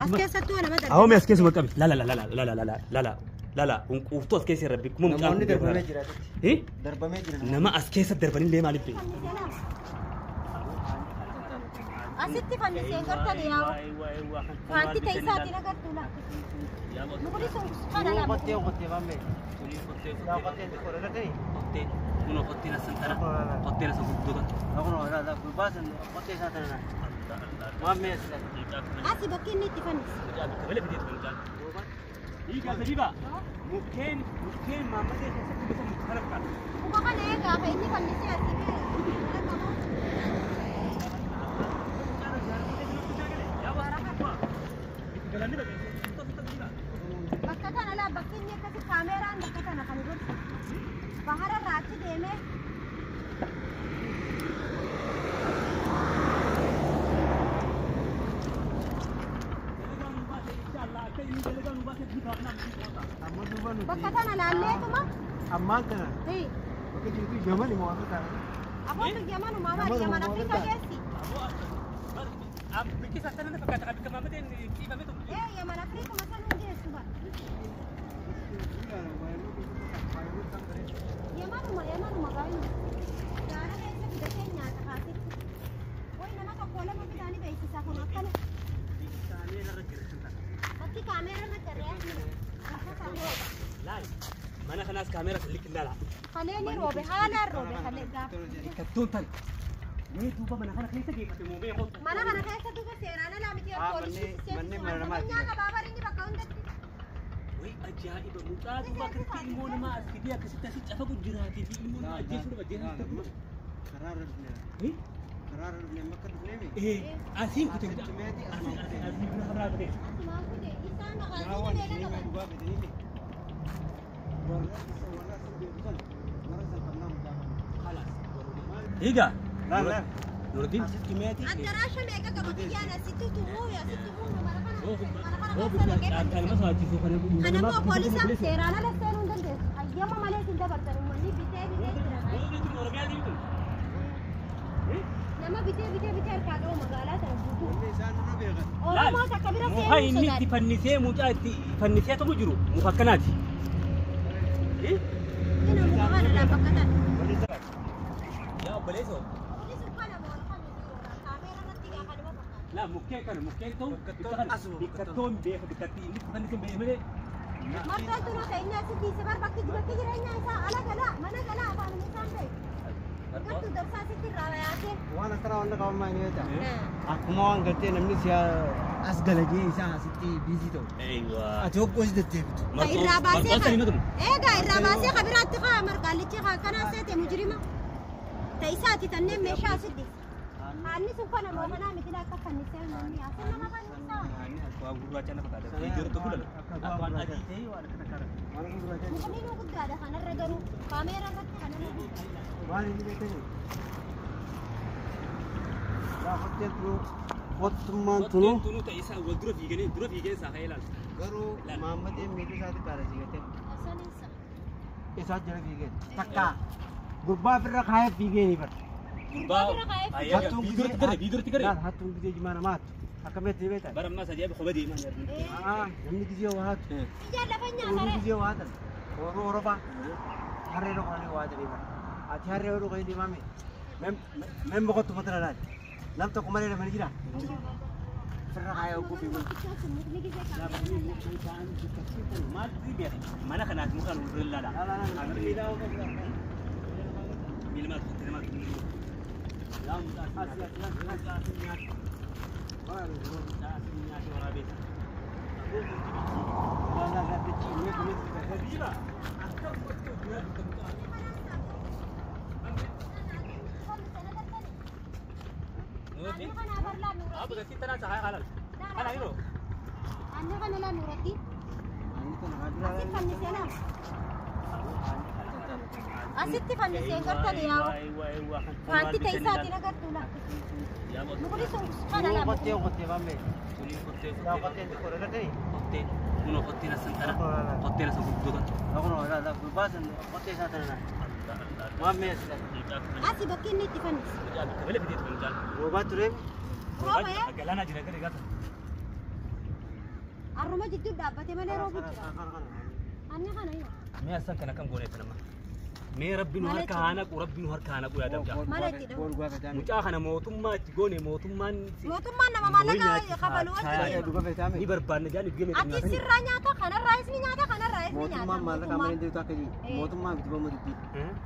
As keessattuu nama darbe. Awoo as keessuma qabi. La la la la la la la la la la la la hunquuftuu as keessa rabbi kuma mucaan Namoonni darbamee jira asitti. Eh? Darbamee jira. Nama as keessa darbanillee maaliif beeku? Asitti fanniseen gartanii yaa'u. Wanti ta'e isaatiin agartuu laata. Mukni sun kana lama. Qottee qottee maamee. Yaa qottee xiqqoo dhalatanii. Qottee kun qotteen asan tana qotteen asan guddoo tana. Akkuma ilaalaa gurbaa san qottee isaa tana. Maamee asii. Asi bakki inni itti fannise. Hiikaa sadiiba mukkeen mukkeen maammadee keessatti gosa muka kana fakkaata. Muka kana eegaa ka inni fannisee asii bee. Bakka kana laa bakki inni akkasi kaameeraan bakka kana kan godhu. Bahara irraa achi deemee. Amma duuba nuti. Bakka kana laalleetuma. Ammaan kana Hii. bakka jirtu Yaman immoo Afrikaa. Aboon Yaman uumamaa Yaman Afrikaa geessi. Ee Yaman Afrikuma san hin geessu bara. Yamanuma Yamanuma baay'ee. Gaara keessa fidatee nyaata kaasitti. Wayi nama tokko lama fidaanii beeksisaa kun akkana. Bakki kaameera irra garee as jira. Bakka kaameera. Mana kanaas kaameera sillik ilaala. Kalee ni roobe haalaan roobe kalee gaafa. Kattoon tan. Mee duuba mana kana keessa geeffate moo mee kottu. Mana kana keessa duuba seeraan alaa miti Ah, poolisii manneen mana namaati. nyaata baabara inni bakka hundatti. Wayi ajaa'iba mucaa duuba akkasitti ilmoo namaa as fidee akkasitti asii cafaqu jiraatii fi ilmoo namaa ajjeesuu dhaba ajjeesuu Karaa irra dhufnee. Karaa irra dhufnee bakka dhufnee mi? Eh asiin kute mucaa. Asitti meeti Asiin asumaan kutee. asiin bira habraa kute. Asumaan kute isaan Yaa maqaan waan meeqa ishee qaban. dhugaa fedhanii mi? Warra warra as beeku san warra san qabnaa mucaa qabna. Hiigaa. Laal laal. Nuruddin. Asitti meeti. Addaraasha meeqa qaba biyyaan asitti tumuu asitti tumuu mana kana mana kana Hoo keessa naqee kan fannise. nama sodaachisuu kana. Kana immoo poolisa seeraan ala seenuu hin dandeessu. Hayyama malee hin dabartan uummanni bitee bitee jira. Nama bitee bitee bitee harkaa qabu magaalaa sana guutuu. Wanni isaan nurra beekan. Oromoo takka bira Muka seenuu inni itti sodaata. fannisee mucaa itti fannisee ta'u jiru muka akkanaati. Inni muka kana laa bakka tana. Wanni isaan. Yaa obboleessoo. Poolisi kana moo kaameera irratti gaafa nama fakkaata. Laa mukkeen kana mukkeen ta'u Bakkattoon asuma bikkattoon beeka bikkatti inni itti fannisee beeka malee. Martoon tunuu ta'e inni asitti si bar bakki bakki jireenyaa isaa ala galaa mana galaa afaan isaan ta'e. Gartuu darsaa asitti irraa yaasee. Waan akkana waan qabamaa hin beektaa. Akkuma waan gartee namni si as galajee isaa asitti biizii ta'u. Eeywa. Ati hoggoo si deddeebitu. Ka irraa baasee Marqoon sanii matumu. Eegaa irraa baasee ka biraatti kaa marqaallichi kaa kanaa seete mujrima. Ta isaati tanneen meeshaa asitti. Haalli sun kana moo kanaa miti akka fannisee namni asin nama fannisaa. Waan gurraacha na fakkaata. Viidiyoo tokko lala. Akka waan adii ta'e waan akka takkaara. Waan gurraacha. Mukni nu guddaadha kanarra garuu kaameera irratti kanarra guddaadha. Waan inni beekanii. Yaa qotteen tunuu qottummaan tunuu Qotteen tunuu ta'e isaa wal dura fiiganii dura fiiganii isaa ka'ee ilaalu. garuu maammadeen miidhuu isaatti kaara sigatee Saniinsa. isaa jala fiigeen takka gurbaa ofirra kaayee fiigeenii bara. Gurbaa Hattuun viidiyootti garee viidiyootti garee. Laal hattuun gisee jimaa nama hattu akkamitti beektan? Bara ammaa sadii koba deemaa jira. Namni gisee waa hattu Ijaan lafa ooluu nyaatare. gisee waa hatan ooluu orofaa harree dhokanii waa hatanii bara. Ati harree yoo dhokanii deemame meen boqottu fatana laal nam tokko malee namni jira ofirra kaayee hogguu fiiguun. Mukni gisee kaameera. Maal beeka mana kanaaf mukaan wal dura ilaala. Miilmaa tokko namaa tokko. Yaa mucaa asii nyaata. Mucaa asii nyaata waraabessa. Anni kana barlaa nuuratti. Abu gasi tana sahaya halal. Halal hiro. Anni kana laa nuuratti. Asitti fannisee nama. Asitti fannisee gartanii yaa'u. Wanti ta'e isaatiin agartuu laa. Mukni sun kana laa. Qottee qottee maamee. Qottee Yaa qotteen xiqqoo dhalatanii. qottee kun qotteen asan tana qotteen asan guddoo tana. Akkuma ilaalaa gurbaa san qottee isaa tana maamee asii. Asi bakki inni itti fannise. Mucaa bikka malee fideetu mucaan. Roobaa turee Rooba yaa. Galaanaa jira gara gaata. Oromoo jidduu dhaabbate malee roobu jira. Anni kana yoo. Mee asan kana kam gooneet nama. Mee rabbi nu harka haa naqu, rabbi nu harka haa naqu yaada mucaa. Mala itti dhabu. Mucaa kana mootummaa itti goone mootummaan Mootummaan nama maallaqa kafalu wajjin deema. ni barbaanna jaan itti game Ati sirraa nyaata kanarraa isni nyaata kanarraa isni nyaata. Mootummaan maallaqa malee deemtu akka jiru. Mootummaan bitiboo dubbii.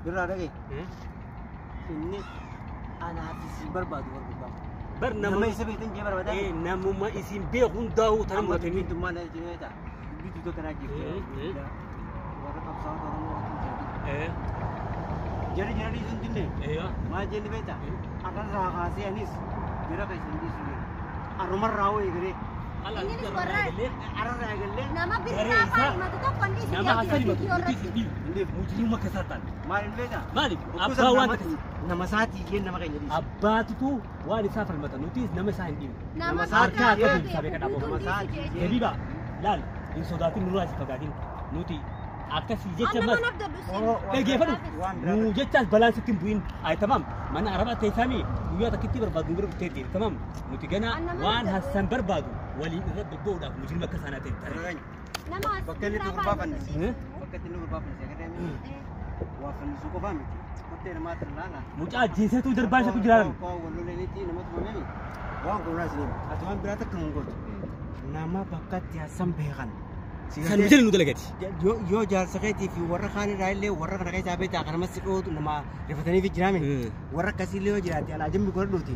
Birraa dhagee. Inni anaaf isin barbaadu barbaadu. Bar Nama nama isa beektan jee barbaada. Namuma isin beeku hundaa'uu tana Amma muratanii. dubbiin tummaa jiru ta'a. Dubbii tuuta kanaa jirti. Warra qabsaa'ota Oromoo wajjin jiru. Jara jara dhiisuun dinne. Maal jenni beektaa? Arrarraa kaasee anis jara keessa hin dhiisu jedhe. Arrumarraa hoo eegalee. Innis warra Arrarraa eegalee. nama birraa fa'aa himatu tokko inni isin Nama hasan himatu viidiyoo nuti irratti. isin dhiibu. Mujriima akka isaa ta'an. Maal hin beektaa? Maaliif? Abbaa waan takka. Nama isaatii jeen nama keenya dhiisa. Abbaatutu waan isaa falmata nutis nama isaa hin dhiibnu. Nama Harka birraa akka beeku deemsaa beeka dhaaboo. guutuun dhiisu jee. Deebiba laal hin sodaatin nurraa si fagaatin nuti akkasii jecha Amma mas mana abdadhu dhaggeeffadhu Waan biraa nu jechaas balaan sitti hin bu'in ay tamam mana arabaa teessaami guyyaa takkitti barbaadu nu bira dhuftee deemi tamam nuti gana Anna mana waan abdadhu. hassan barbaadu waliin irra bobba'uudhaaf mujrima akka isaanaa ta'e taree. Nama as Bakka inni birraa itti fa'aa gurbaa himatu Eh? Bakka itti inni gurbaa fannise agarree waa fannisuu qofaa miti. Kottee namaatti laala. Mucaa ajjeeseetu darbaa isa jiraaran. Koo walloleenitti nama tumamee waan kunuunaa isin hima. Ati waan biraa takka hin gootu. Nama bakka itti hassan beekan. San nu jala nu dalagati. Yoo jaarsa keetii fi warra kaan irraa illee warra kana keessaa beektaa kanamas si dhootu nama rifatanii fi jiraame. Warra akkasii illee yoo jiraate alaa jambi godhadhuuti.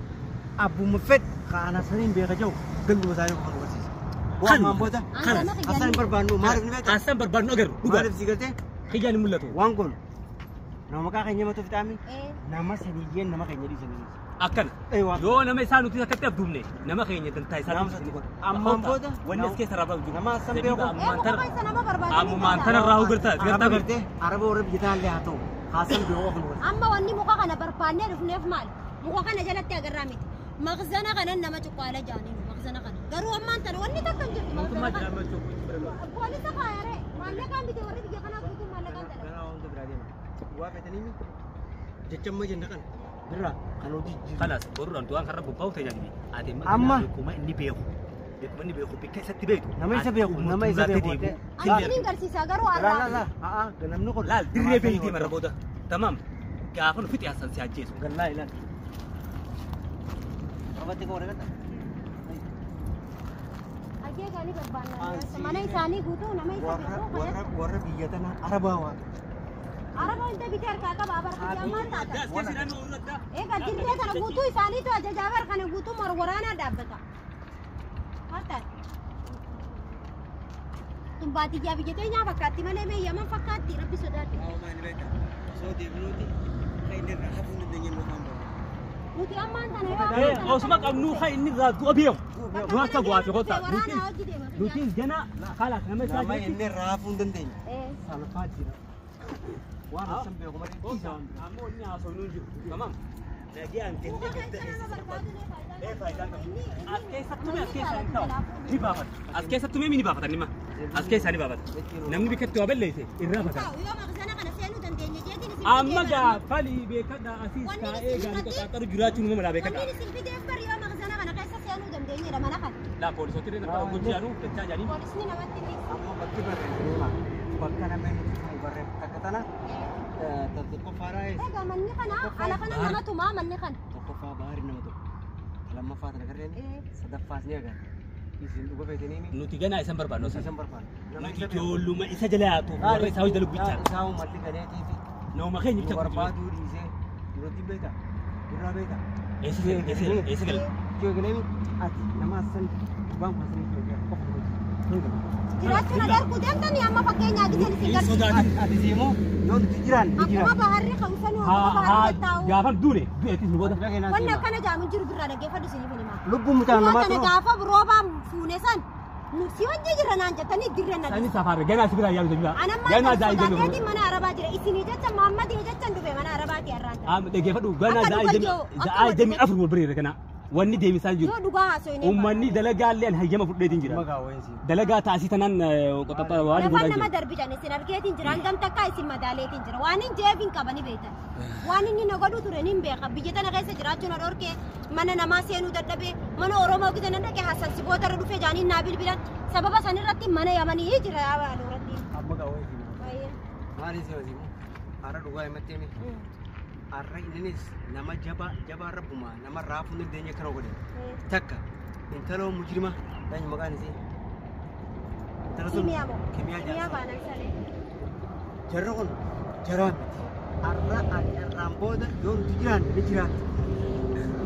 Abbuma fed kaan hassaniin beeka jiru ganduma isaanii qofa nu barsiisa. Waan booda Kana. hassan hin barbaannu maaliif ni beektaa? Hassan barbaadnu agarru dhugaa Maaliif si galtee? kiyyaan hin mul'atu. Waan kun nama maqaa keenya matu fixaami Eh. nama saniyyeen nama keenya dhiisanii. Akkana. Eh, waan- Yoo nama isaa nuti akkatti abduumne nama keenya dantaa isaa Nama isatti godha. Ammaan booda wanni as keessa rabaa jiru. nama hassan beeku. Eh, muka keessa nama barbaadanii Ammumaan danda'a. tana raahuu gartaa Araba gartaa gartee araba warra biyya illee haa ta'u hassan beeku of nu godha. Amma wanni muka kana barbaannee dhufneef maali? Muka kana jalatti agarraa miti. Maqzana kana nama cuqqaala jaaniinu maqzana kana. Garuu ammaan tana wanni takka hin jirtu maqzana kana. Poolisa kaayaree maallaqaan bite warri biyya kanaa guutuu maallaqaan dalagu. Gara wanta biraa deema. Waa feetanii mi? Jecha amma jenna kana birraa kan hojii jiru. Kalas boruudhaan du'aan karra bobba'u ta'e nyaanni. Ati Amma. beekuma inni beeku. Beekuma inni beeku bikka isatti beektu. Nama isa beeku, nama isa beeku. Ani isiniin garsiisaa garuu Laa laa har'aa. laa haa namni kun Laal dirree beeyi deema irra booda. Tamaam gaafa nu fixe hassan si ajjeesu. Gallaa ilaal. Rabatti koo waraqata. Ajee gaanii barbaannaa. Mana isaanii guutuu nama isa Warra beeku warra kanatti. warra biyya tanaa arabaa waa. Araba hunda bitee harkaa qaba abarkati ammaan taata. As keessa hidhamee ooluu addaa. Egaa dirree kana guutuu isaaniitu ajajaa bar kana guutuu waraanaa dhaabbata. Maal taate? Tun baadiyyaa biyya teenyaa fakkaatti malee mee yaman fakkaatti rabbi sodaadhe. Osoo deebinuuti kan inni irraa hafuu hin dandeenye nu kan bahu. Nuti ammaan tana yoo ammaan tana Osuma qabnuu kan inni irraa du'a beeku. Bakka Nu akka kana bu'aa fi deemnu kottaa. waraanaa hojii deema. Nutis gana kalas nama isaa Nama jechi. inni irraa hafuu hin dandeenye. Eh. Salphaa jira. Waan hassan beeku malee dhiisa waan biraa. Ammoo inni haasofnu hin jiru. Tamaam. Nagee Muka keessa nama barbaadu Ee, faayidaan qabu. Inni- As keessattuu as keessa hin ta'u. Ni baafata. As keessattuu ni baafata nima. As keessaa ni baafata. Namni bikka itti waa balleesse irraa fagaata. Ta'u yoo maqsana kana seenuu dandeenya jeetiin isin Amma fidee bara. gaafalii beekadha asiis Wanni taa'ee isin gaarii fidee- qaxxaaxaru jiraachuu numa malaa beekadha. Wanni isin fideef bari yoo maqsana kana keessa seenuu dandeenyedha mana kana. Laa poolisooti illee nama hojii jaanuu dachaa jaanii. Poolisni namatti ni Amma bakki barreeffame bakka namni nuti kan barreeffe takka tana tokkoffaadhaa eessa? Egaa manni kana ala kana nama tumaa manni kana. Tokkoffaa baharii nama tokko. Lammaffaa tana garreen Eh. sadaffaas ni agarra. Isin dhuga feetanii mi? Nuti ganaa isan barbaadnu Isin san. barbaadna. Nama Nuti isa beeku. ijoolluma isa jala yaatu warra isaa hojii dalagu bichaa. Isaa malli ganeetii fi Nama keenya nu bicha barbaaduu dhiisee duratti beektaa? Duraa beektaa? Eessa eessa eessa gala? Yoo galee ati nama asan waan kun asanii yoo galee qofa godhu. Jiraachuun agarku deemtanii amma fakkeenyaa giseen isin Hin garsiisa. sodaatin. Ati immoo yoo nuti jiraan ni Akkuma jiraan. baharri ka'usanuu Haa akkuma haa baharri taa'u. gaafa duune du'eetis nu booda. Wanni akkana jaamu jiru birraa dhaggeeffadhu isiniif hin himaa. Lubbuun mucaan Dhuma namaa kana turuu. gaafa roobaa fuune san nu si wajji jira naan jettanii dirree na Sani safaarre ganaa si biraa yaalu jira. Anammaa Ganaa kan zaa'ii sodaateetiin deemu. mana arabaa jira. Isinii jecha Maammadii jechan dhufe mana arabaati har'aan tana. Amma dhaggeeffadhu ganaa Akka zaa'ii dhuga deemu jiru, akka zaa'ii deemu dhuga afur wal bira kana wanni deemisaa jiru. Yoo dhugaa haasofne. Uummanni dalagaa illee hayyama fudheetiin jira. Magaa wayiinsi. Dalagaa taasii tanaan qoxaxaa waan Lafaan godhaa nama jira. darbitan isin argeetiin jira. Hangam takkaa isin madaaleetiin jira. Waan hin jeef hin qabani beektan. Waan inni na godhu ture ni beeka. Biyya tana keessa jiraachuun na dhorkee mana namaa seenuu dadhabee mana Oromoo gita nan dhaqee Hassan Siboota irra dhufe jaaniin naa bilbilan. Sababa sanirratti mana yamanii jira yaa Nuuraddiin. Amma gaawwee fi maaliin si wasiimu? Har'a dhugaa himattee mi? Har'a innis nama jabaa jabaa rabbumaa nama raafuu hin dandeenye kana godhe. Takka intaloo mujrima eenyu maqaan isii? Intala sun Kimiyaa moo? Kimiyaa Kimiyaa jaarsa. baanan salee. Jarri kun jaraa miti. Har'a ati har'aan booda yoo nuti jiraanne ni jiraatti.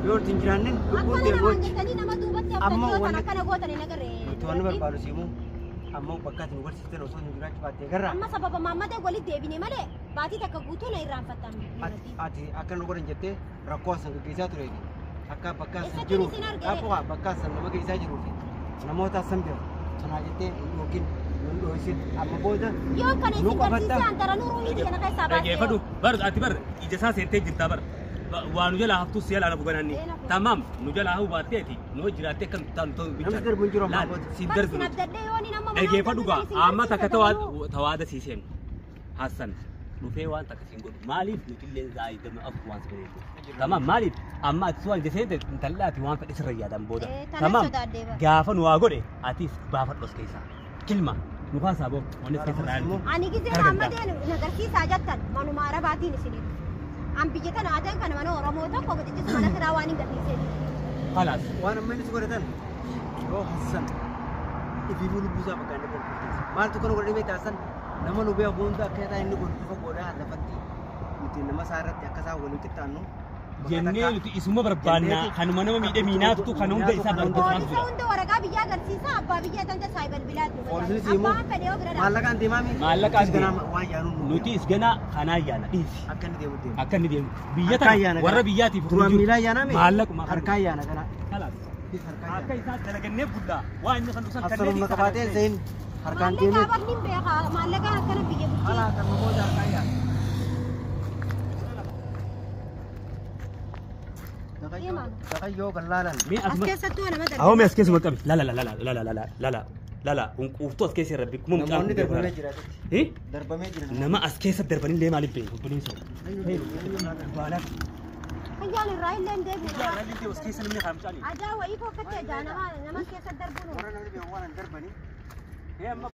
Yoo nuti hin jiraanne lubbuun Akkana deemu namaan wajji. jettanii nama duubatti Amma haftanii yoo wanni- akkana gootan hin agarre. Nuti waan barbaadu siimu amma bakka ati nu barsiiftan osoo nu jiraachuu baattee garra. Amma sababa maammadee walitti deebine malee baatii takka guutuu na irraanfattan. Ati akka nu godhan jettee rakkoo asan gaggeessaa tureefi akka bakka asan Eessatti jiruuf isin argine? rakkoo bakka asan nama geessaa jiruufi namoota asan bira tanaa jettee yookiin nun dho'isin amma booda Yoo kana nu isin qabatta. garsiisee antara nuruu miti kana keessaa baasee. Dhageeffadhu bar ati bar ija isaa seentee jirtaa bar waa nu jalaa haftuu si jalaa nafu gananni tamaam nu jalaa hafuu baatteeti nu jiraattee akkam taanu ta'u Namni darbu hin jiru ammaa booda. siif Bar darbu isin abdadhee yoo ni nama mana Dhageeffadhu gaa isin amma takka garsiisa tawaada sii seenu Hassan dhufee waan takka siin godhu maaliif nuti illee zaayidama afur waan si godhu tamaam maaliif amma ati waan jeseente intalli ati waan fedhe sirra yaadan booda Eh, tana tamaam sodaadhee bara. gaafa nu waa godhe atis baafadhu as keessaa kilma nu kaasaa boo wanni as keessa raayaan Ani gisee Gara maammadee na garsiisaa jettan manuma arabaatiin isin. An biyya tana aadaan kana mana Oromoo tokko godhichisu mana kiraa waan hin gadhiisee. Kalaas waan amma inni si godhatan yoo hassan ifiifuu lubbuu isaa bakka inni godhu maaltu kana godhanii beektaa hassan nama nu beeku hunda akka isaa inni godhu bifa godhaa lafatti nuti nama isaa irratti akka isaa waliin qixxaannu bakka jennee takka nuti isuma barbaannaa kanuma nama miidhe miinaatu kan hunda isaa barbaadu Poolisa hunda waraqaa biyyaa agarsiisa abbaa biyyaa tanta saayibal bilaat nu Poolisiin immoo Abbaan fedhe yoo bira dhaabate. maallaqaan deemaa mi? Maallaqaan Nutis ganaa deema. waan yaanuun nu Nuti isganaa kanaa yaana dhiisi. akka inni deemu deema. Akka inni deemu. Biyya Harkaan tana yaana warra kana. biyyaatiif Duraan miilaa yaanaa mi? Maallaquma. Harkaan yaana kana. Kalaas. Nutis harkaan Akka yaana. isaa dalagannee bullaa waa inni kan dhusan Assalumma qabaatee zayin harkaan deemee. Maallaqaa barni beekaa maallaqaan akkana biyya bulchee. Alaa kan booda harkaan yaana. Daqayyoo gallaalan. Mee As asuma. keessattuu nama darbe. Awwa mee as keessuma qabi. Lala lala lala lala lala lala hunquuftuu as keessa rabbi kuma mucaan Namoonni darbamee jira. Eh? Darbamee jira. Nama as keessa darbanillee maaliif beeku obboleessa. Fayyaan irraa illee hin deebi'u. As keessa namni haa mucaan. Ajaa wayii fokkatti ajaa nama keessa darbuun. Warra namni beeku waan hin darbanii.